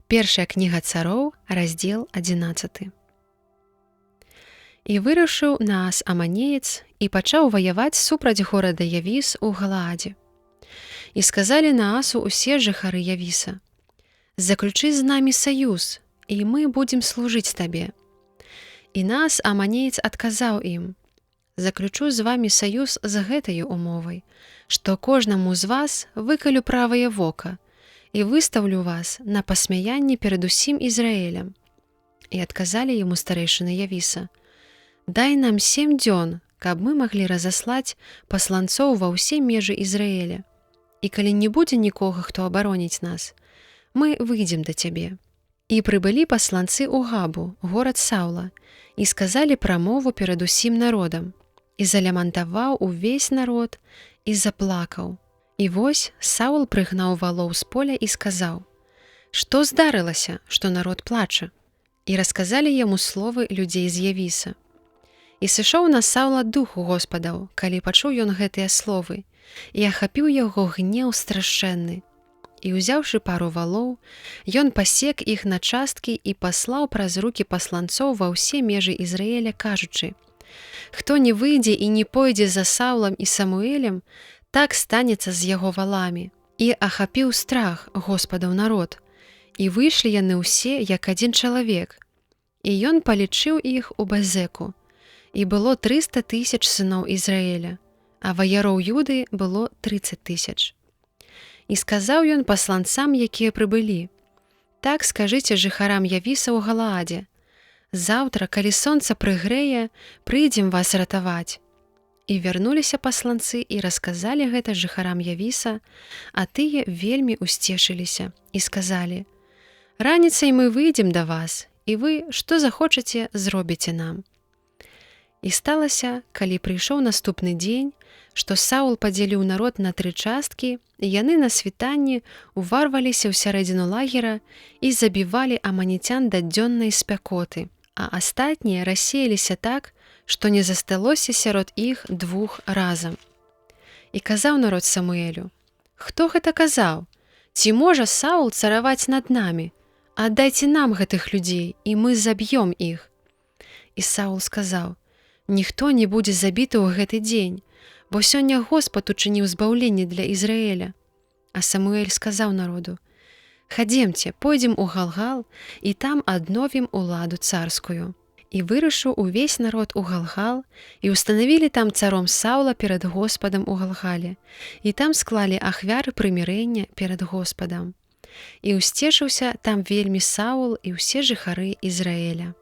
Першая кніга Цароў, раздзел 11. І вырашыў Наас аманеец і пачаў ваяваць супраць горада Явіс у Галаадзе. І сказалі Наасу усе жыхары Явіса: «Заключы з намі саюз, і мы будзем служыць табе». І Наас аманеец адказаў ім: «Заключу з вамі саюз з гэтаю умовай, што кожнаму з вас выкалю правае вока і выстаўлю вас на пасмяянне перад усім Ізраэлем». І адказалі яму старэйшыны Явіса: «Дай нам 7 дзён, каб мы маглі разаслаць пасланцоў ва ўсе межы Ізраэля. І калі не будзе нікога, хто абароніць нас, мы выйдзем да цябе». І прыбылі пасланцы ў Габу, горад Саула, і сказалі прамову перад усім народам. І залямантаваў увесь народ і заплакаў. І вось Саул прыгнаў валоў з поля і сказаў: «Што здарылася, што народ плача?» І расказалі яму словы людзей з Явіса. І сышоў на Саула дух Госпадаў, калі пачуў ён гэтыя словы, і ахапіў яго гнеў страшэнны. І ўзяўшы пару валоў, ён пасек іх на часткі і паслаў праз рукі пасланцоў ва ўсе межы Ізраэля, кажучы: «Хто не выйдзе і не пойдзе за Саулам і Самуэлем, так станецца з яго валамі». І ахапіў страх Госпадаў народ, і выйшлі яны ўсе як адзін чалавек. І ён палічыў іх у Базеку. І было 300 тысяч сыноў Ізраэля, а ваяроў Юды было 30 тысяч. І сказаў ён пасланцам, якія прыбылі: «Так скажыце жыхарам Явіса ў Галаадзе: Заўтра, калі сонца прыгрэе, прыйдзем вас ратаваць». І вярнуліся пасланцы і расказалі гэта жыхарам Явіса, а тыя вельмі усцешыліся і сказалі: «Раніцай мы выйдзем да вас, і вы, што захочаце, зробіце нам». І сталася, калі прыйшоў наступны дзень, што Саул падзяліў народ на тры часткі, і яны на світанні уварваліся ў сярэдзіну лагера і забівалі аманіцян да дзённай спякоты, а астатнія рассеяліся так, што не засталося сярод іх двух разам. І казаў народ Самуэлю: «Хто гэта казаў? Ці можа Саул цараваць над намі? Аддайце нам гэтых людзей, і мы заб'ём іх». І Саул сказаў: «Ніхто не будзе забіты ў гэты дзень, бо сёння Господ учыніў збаўленне для Ізраэля». А Самуэль сказаў народу: «Хадземце, пойдзем у Галгал і там адновім уладу царскую». І вырашыў увесь народ у Галгал, і устанавілі там царом Саула перад Госпадам у Галгале, і там склалі ахвяры прымірэння перад Госпадам. І ўсцешыўся там вельмі Саул і ўсе жыхары Ізраэля.